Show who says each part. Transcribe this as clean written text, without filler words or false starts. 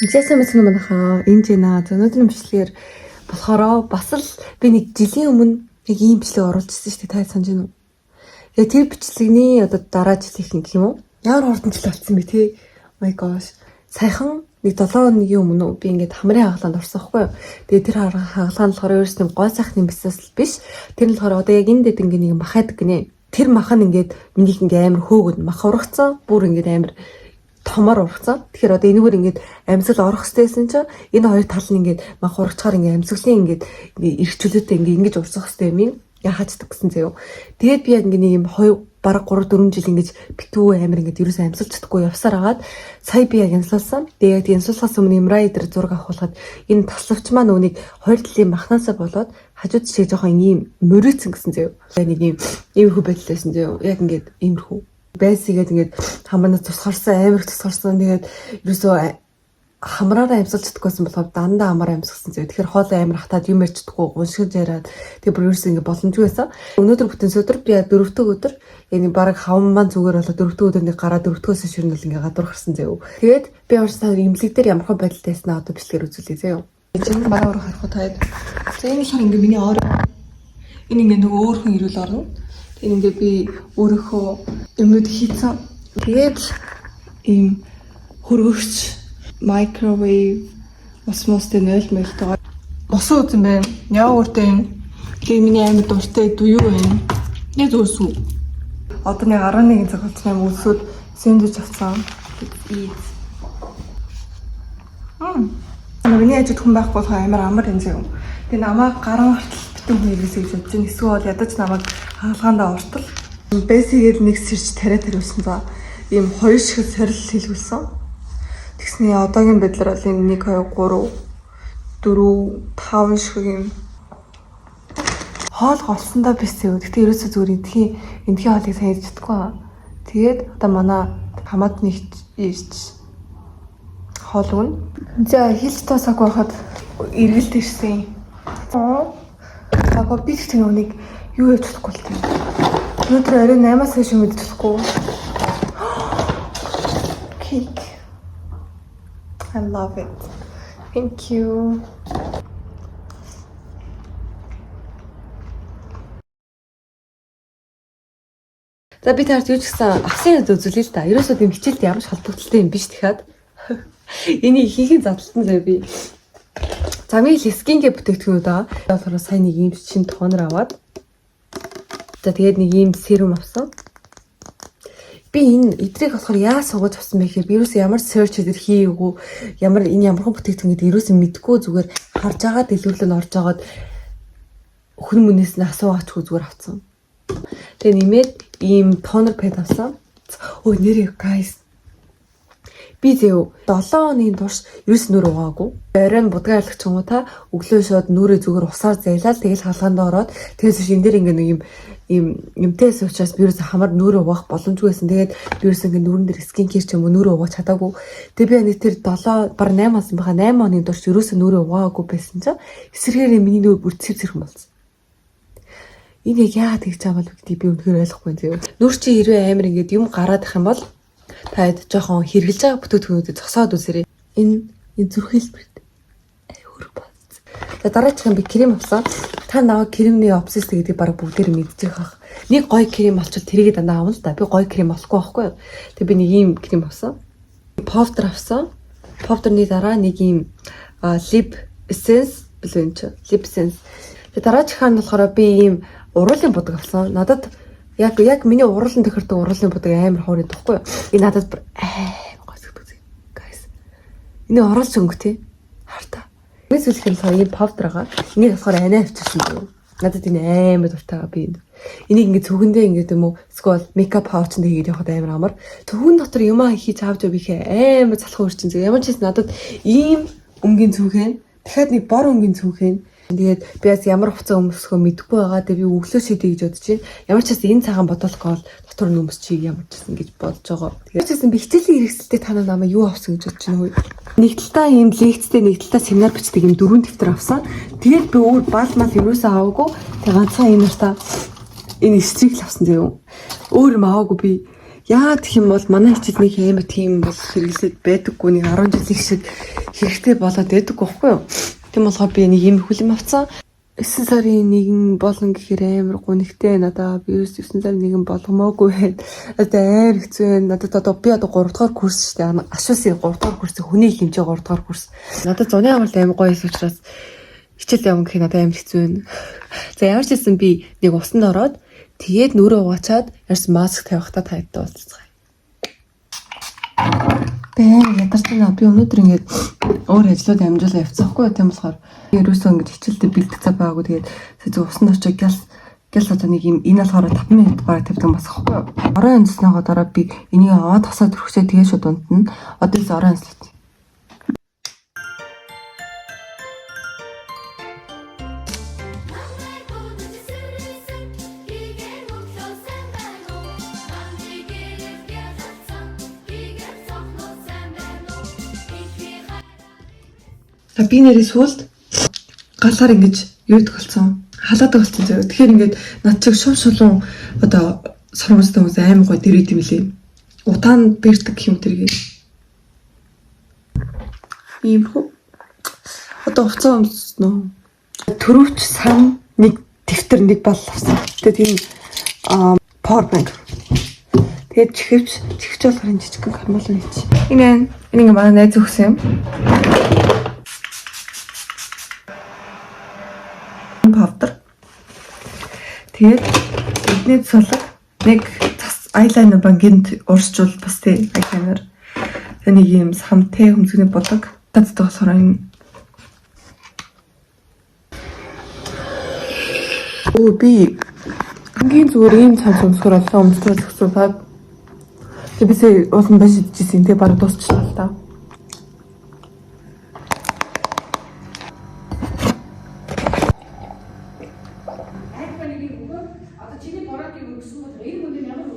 Speaker 1: За, сайн мэцэн манайхаа, энэ жина. За, өнөөдрийн бичлэгээр болохоор бас л би нэг жилийн өмнө нэг ийм бичлэг оруулчихсан шүү дээ. Та санаж байна уу? Тэгээ тэр бичлэгний одоо дараа жилийнхэн гэх юм уу? Ямар хурдан жил болсон бэ те? My gosh. Саяхан нэг 7 хоногийн өмнө би ингээд хамрын хагалаанд орсон байхгүй юу? Тэгээ тэр хагалгаа нь болохоор ерөөс нь гой сайхны бисаас биш. Тэр нь болохоор одоо яг энэ дэд ингээд нэг мах байдаг гинэ. Тэр мах нь ингээд миний ингээд амар хөөгд мах ургацсан. Бүр ингээд амар томор ургацсан. Тэгэхээр одоо энэгээр ингээд амьсгал орох хэрэгтэйсэн чинь энэ хоёр тал нь ингээд мах ургачаар ингээд амьсгалын ингээд эрх чөлөөтэй ингээд ингэж урсгах хэрэгтэй юм юм. Яхаачдаг гэсэн заяо. Тэгээд би яг ингээд нэг юм 2 бараг 3 4 жил ингэж битүү амир ингээд ерөөсөө амьсгалж чадахгүй явсаар агаад сая би яг янзлуулсан. Тэгээ яг янзлуулахаас өмнө MRI дээр зураг авахулахад энэ таславч маань үүнийг хоёр талын махнаасаа болоод хажууд шиг жоохон ийм мөрөөцөн гэсэн заяо. Яг нэг ийм иймэрхүү байдал байсан заяо. Яг ингээд иймэрхүү байсгээд ингээд хамаанаас тусгарсан, амар их тусгарсан. Тэгээд ерөөсөө хамраараа амьсгалж чадахгүйсэн болохоор дандаа амаар амьсгалсан зөө. Тэгэхээр хоолой амар хатаад юм ярьж чадахгүй, гуншиж яриад тэгээ бүр ерөөсөө ингэ боломжгүй байсан. Өнөөдөр бүтэн өдөр би дөрөвдөг өдөр яг нэг бараг хаван маань зүгээр болоо дөрөвдөг өдөр нэг гараа дөрөвдгөөс ширнэл нь бол ингээ гадуур гарсан зөө. Тэгээд би орсон имлэг дээр ямар хон байдалтай байснаа одоо бичлэгээр үзүүлье зөө.
Speaker 2: Энэ манай өөрөө харах уу таад. За, энэ болохоор ингээ миний ор. Энэ ингээ нөгөө өөр хүн ирүүл орно. Энэ ингээ би өөрийнхөө юмнууд хийцэн. Тэгээд ийм хөргөгч, microwave, осмостой 0 мэлтэйгээ усан үзэн байна. Йогурт юм. Тэгээ миний амар дуртай юу байна. Яг зүгээр сүү. Одоо нэг 11 цаг болсон юм, өсөөд сэндвич авсан.
Speaker 1: Eat.
Speaker 2: Миний ажид хүн байхгүй болохоор амар амар юм заяа. Тэгээ намайг гарan хартал битэн хүн ирээсэй гэж бодож байна. Эсвэл бол ядаж намайг хаалгаандаа ортол. Бэсигээд нэг сэрч тариа тариулсан за. Ийм хоёр шиг сорил хэлгүүлсэн. Тэгсний одоогийн байдлаар бол энэ 1 2 3 4 5 шиг юм хоол голсондоо биш зөө. Гэтэ ерөөсөө зүгээр эндхийн хоолыг сайн идэж чадахгүй аа. Тэгээд одоо манай хамаатны ирж хоол өгнө. За, хэлж туусаагүй байхад эргэлт ирсэн. Аа, би ч тийм үнийг юу яаж чадахгүй л тийм. Өнөөдөр орой 8-аас хойш юм идэж чадахгүй. Cake. I love it. Thank you.
Speaker 1: За, би таарч юу ч гэсэн авсан юм үзүүлээ л да. Ерөөсөө тийм хичээлд ямар ч холбогдолтой юм биш тэгэхад. Энийг ихэнх задлалтан заяа би. Замын skin care бүтээгдэхүүнүүд байгаа. болохоор сайн нэг ийм шин toner аваад. За, тэгээд нэг ийм serum авсан. Би энэ эдрийг болохоор яаж суугаж авсан бэ гэхээр би ерөөсөө ямар search эдэр хийгээгүй, ямар энэ ямархан бүтээгдэхүүн гэдэг ерөөсөө мэдгүй, зүгээр харж байгаа дэлгүүрлэн орж агаад хүн мүнээс нь асуугаачгүй зүгээр авсан. Тэгээ нэмээд ийм toner pad авсан. Өө, нэрээ guys. Би зөө 7 хоногийн турш ерөөс нүр угаагүй. Оройн будгаа ялах ч юм уу та, өглөө шууд нүрээ зүгээр усаар зайлаад, тэгэл хаалгаанд ороод, тэгээс биш энэ дээр ингээ нэг юм юм юмтэйс учраас би ерөөс хамар нүрээ угаах боломжгүй байсан. Тэгээд би ерөөс ингээ нүрэн дээр skin care ч юм уу нүрээ угаах чадаагүй. Тэгээд би нэг тэр 7 баг 8 хонсон баха, 8 хоногийн турш ерөөсөө нүрээ угаагүй байсан чинь эсэргээрээ миний нүр бүр цэв цэрхэн болсон. Энэ яг яагаад тэгж байгаа бол гэдгийг би үнэхээр ойлгохгүй зөө. Нүр чи хэрвээ амар ингээд юм гараад их юм бол та хэд жоохон хэрглэж байгаа бүтээгдэхүүнүүдэд зогсоод үзээрэй. Энэ зүрх хэлбэрт ай хөрөг болсон. За, дараачих юм би крем авсан. Та наваа кремний obsessed гэдгийг баг бүгдээр мэдчих бах. Нэг гоё крем олчвол тэрийг дандаа авна л да. Би гоё крем олохгүй байхгүй юу? Тэгээ би нэг ийм крем авсан. Powder авсан. Powder-ны дараа нэг ийм lip essence билүү энэ чи? Lip essence. Тэгээ дараачихаа нь болохоор би ийм уруулын будаг авсан. Надад яг миний уруулан тохирдог уруулын будаг амар хоор идэхгүй юу? Энэ надад бүр амар гоё сэтгэдэг. Guys. Энэ оруулж өнгө тий. Харта. Энэ зүйлх нь болохоор ийм powder байгаа. Энийг болохоор анаа авчирсан юм. Надад энэ амар дуртай би энэ. Энийг ингээд цүнхэндээ ингээд юм уу эсвэл makeup pouch-нд хийгээд явахад амар амар. Цүнхэн дотор юмаа хийж авч явах ихэ амар залхуу өрчин зэ. Ямар ч гэсэн надад ийм өнгийн цүнхэн, дахиад нэг бор өнгийн цүнхэн. Тэгээд би бас ямар хувцас өмсөхөө мэдэхгүй байгаа. Тэгээд би өглөө шийдэ гэж бодож байна. Ямар ч гэсэн энэ цагаан бодолко бол дотор нь өмсчихье ямар ч гэсэн гэж бодож байгаа. Тэгээд ч гэсэн би хичээлийн хэрэгсэлтэй та нар намайг юу авсан гэж бодож байна вэ? Нэг талтаа ийм лекцтэй, нэг талтаа семинар бичдэг ийм дөрвөн дэвтэр авсан. Тэгээд би өөр бал мал юусаа аваагүй. Тэгээд ганцхан энэ нартаа энэ стрик л авсан заяа. Өөр юм аваагүй би. Яагаад гэх юм бол манай хичээл нэг амар тийм бол хэрэглээд байдаггүй нэг 10 жилийн шиг хэрэгтэй болоод байдаггүй байхгүй юу? Тийм болохоор би нэг ийм хүлэм авсан. 9 сарын 1 болон гэхээр амар гунигтэй надаа би ерөөс 9 сарын 1 болгомоогүй байна. Одоо амар хэцүү байна. Надад одоо би одоо 3 дугаар курс шүү дээ. Ашуусын 3 дугаар курс хүний хэмжээ 3 дугаар курс. Надад зуны амралт амар гоё байсан учраас хичээл явна гэхээр надад амар хэцүү байна. За ямар ч байсан би нэг усанд ороод тэгээд нүрээ угаачаад ерөөс маск тавихтаа таад уулзцгаая.
Speaker 2: Бэн ядарч байна. Би өнөөдөр ингээд өөр ажлууд амжуулаа явцсан хгүй юу? Тийм болохоор ерөөсөө ингээд хичээлдээ бэлдэх цаг байгаагүй. Тэгээд сая зөв усанд очиж гял гял одоо нэг юм энэ болохоор 5 минут бараг тавьдаг бас хгүй юу? Орон янзсныхоо дараа би энийг аваад тасаа төрөхчөө тэгээд шууд унтна. Одоо л орон янзлаа. За би нэрээ сүулт галаар ингэж юудаг болсон. Халаадаг болсон заяа. Тэгэхээр ингээд над чиг шув шулуун одоо сормостой хүмүүс амар гоё дэрээд юм лээ. Утаан бэрдэг гэх юм тэргээ. Иймэрхүү. Одоо хувцас өмснө.
Speaker 1: Төрөвч сан нэг дэвтэр нэг бал авсан. Тэгээд тийм power bank. Тэгээд чихвч чихвч болохоор энэ жижигхэн кармал нэг чи.
Speaker 2: Энэ энэ ингээ манай найз өгсөн юм. Powder. Тэгээд эдний цулаг нэг цас eyeliner бан гинт урсчул бас тий eyeliner. Тэгээ нэг юм самтай хөмсгний будаг. Татдаг болохоор энэ Өө би хамгийн зүгээр ийм цамц өмсгөр олон өмсгөр зөксөн та. Тэгээ би сая уулын байж идчихсэн. Тэгээ бараг дуусчихлаа л та.
Speaker 3: Одоо чиний бороогийг өгсөн бол энэ хүн ямар